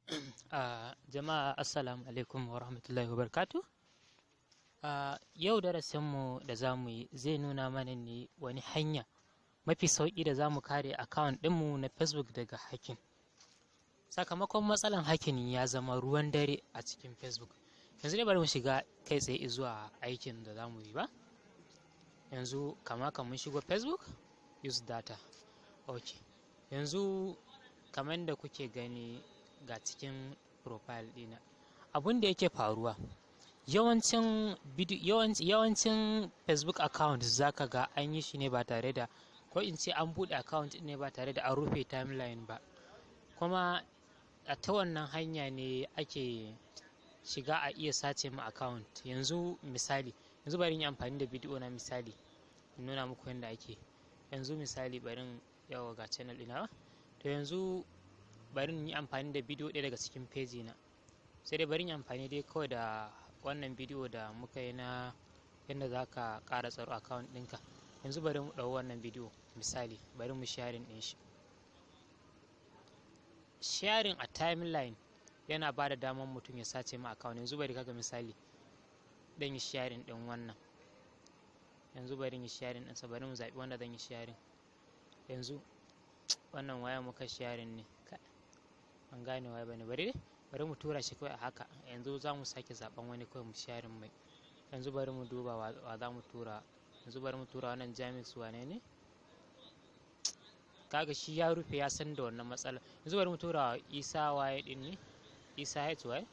Jama'a, assalamu alaikum wa rahmatullahi wa barakatuh. Yau darasinmu da za mu yi zai nuna mana ne wani hanya mafi sauƙi da za mu kare account ɗinmu na Facebook daga hacking. Sakamakon matsalan hacking ya zama ruwan dare a cikin Facebook. Yanzu dai bari mu shiga kai tsaye zuwa aikin da za mu yi ba. Yanzu kama kan mun shigo Facebook, use data. Ok. Yanzu kamar da kuke gani, ga cikin profile ɗina. Abun da yake faruwa, yawancin Facebook account zaka ga an yi shi ne ba tare da, ko in ce an buɗe account ne ba tare da an rufe timeline ba. Kuma a ta wannan hanya ne ake shiga a iya sace ma account. Yanzu misali, yanzu bari in yi amfani da bidiyo na misali in nuna muku yadda ake. Yanzu misali, bari in yawa ga channel ɗina ba. To, yanzu bari in yi amfani da bidiyo ɗaya daga cikin page na. Sai dai bari in yi amfani dai kawai da wannan bidiyo da muka yi na yadda za ka ƙara tsaro account ɗinka. Yanzu bari mu ɗau wannan bidiyo misali, bari mu sharing ɗin shi. Sharing a timeline yana ba da damar mutum ya sace ma account. Yanzu bari kaga misali, ɗan yi sharing ɗin wannan. Yanzu bari yi sharing ɗinsa, bari mu zaɓi wanda zan yi sharing. Yanzu wannan waya muka sharing ne. Ban gane waya bane, bari dai bari mu tura shi kawai a haka. Yanzu za mu sake zaɓen wani kawai mu sharing mai. Yanzu bari mu duba wa za mu tura. Yanzu bari mu tura wannan Jamis wane ne? Kaga shi ya rufe, ya san da wannan matsala. Yanzu bari mu tura Isa waye ɗin ne? Isa H Y?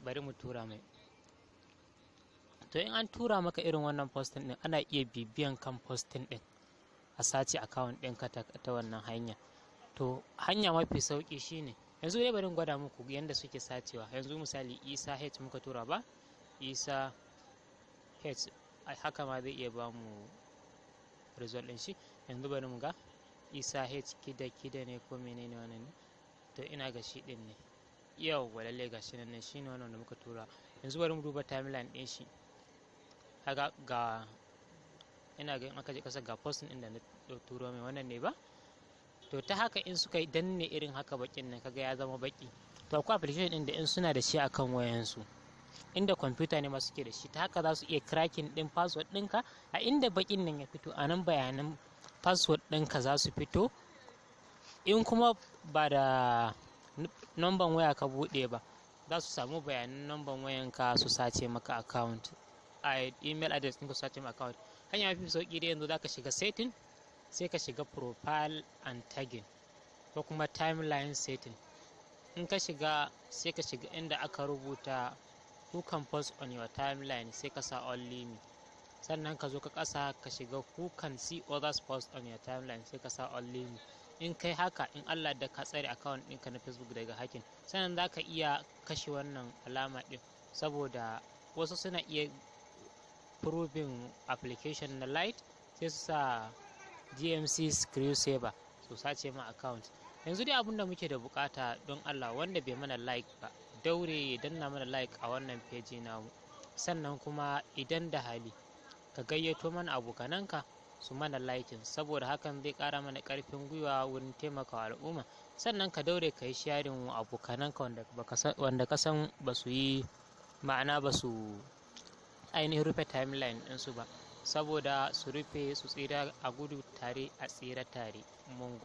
Bari mu tura mai. To, in an tura maka irin wannan posting ɗin, ana iya bibiyan kan posting ɗin a sace account ɗinka ta wannan hanya. To, hanya mafi sauƙi shine, yanzu dai bari in gwada muku yanda suke sacewa. Yanzu misali, Isa H muka tura ba? Isa H, haka ma zai iya bamu result ɗin shi. Yanzu bari mu ga Isa H kida kida ne ko menene wannan ne? To, ina ga shi ɗin ne. Yauwa, lallai ga shi nan ne, shine wannan da muka tura. Yanzu bari mu duba timeline ɗin shi. Kaga ga, ina ga in aka je ƙasa, ga posting ɗin da na turo mai, wannan ne ba? To, ta haka in suka yi danne irin haka baƙin nan, kaga ya zama baƙi. To, akwai application ɗin da in suna da shi akan wayansu, inda kwamfuta ne ma suke da shi, ta haka za su iya cracking ɗin password ɗinka. A inda baƙin nan ya fito, a nan bayanan password ɗinka za su fito. In kuma ba da numban waya ka buɗe ba, za su samu bayanan numban wayanka su sace maka account, a email address ɗinka su sace maka account. Hanya mafi sauƙi dai, yanzu za ka shiga setting, sai ka shiga profile and tagging ko kuma timeline setting. In ka shiga, sai ka shiga inda aka rubuta "Who can post on your timeline", sai ka sa "Only me". Sannan ka zo ka ƙasa, ka shiga "Who can see others post on your timeline", sai ka sa "Only me". In kai haka, in Allah da ka tsare account ɗinka na Facebook daga hacking. Sannan za ka iya kashe wannan alama ɗin, saboda wasu suna iya proving application na light, sai su sa GMC screensaver su sace ma account. Yanzu dai abin da muke da bukata, don Allah wanda bai mana like ba, daure ya danna mana like a wannan page namu. Sannan kuma idan da hali, ka gayyato mana abokananka su mana liking, saboda hakan zai kara mana karfin gwiwa wurin taimakawa al'umma. Sannan ka daure ka yi sharing wa abokananka wanda ka san ba su yi, ma'ana ba su ainihin rufe timeline ɗinsu ba, saboda su rufe, su tsira, a gudu tare a tsira tare. Mun gode.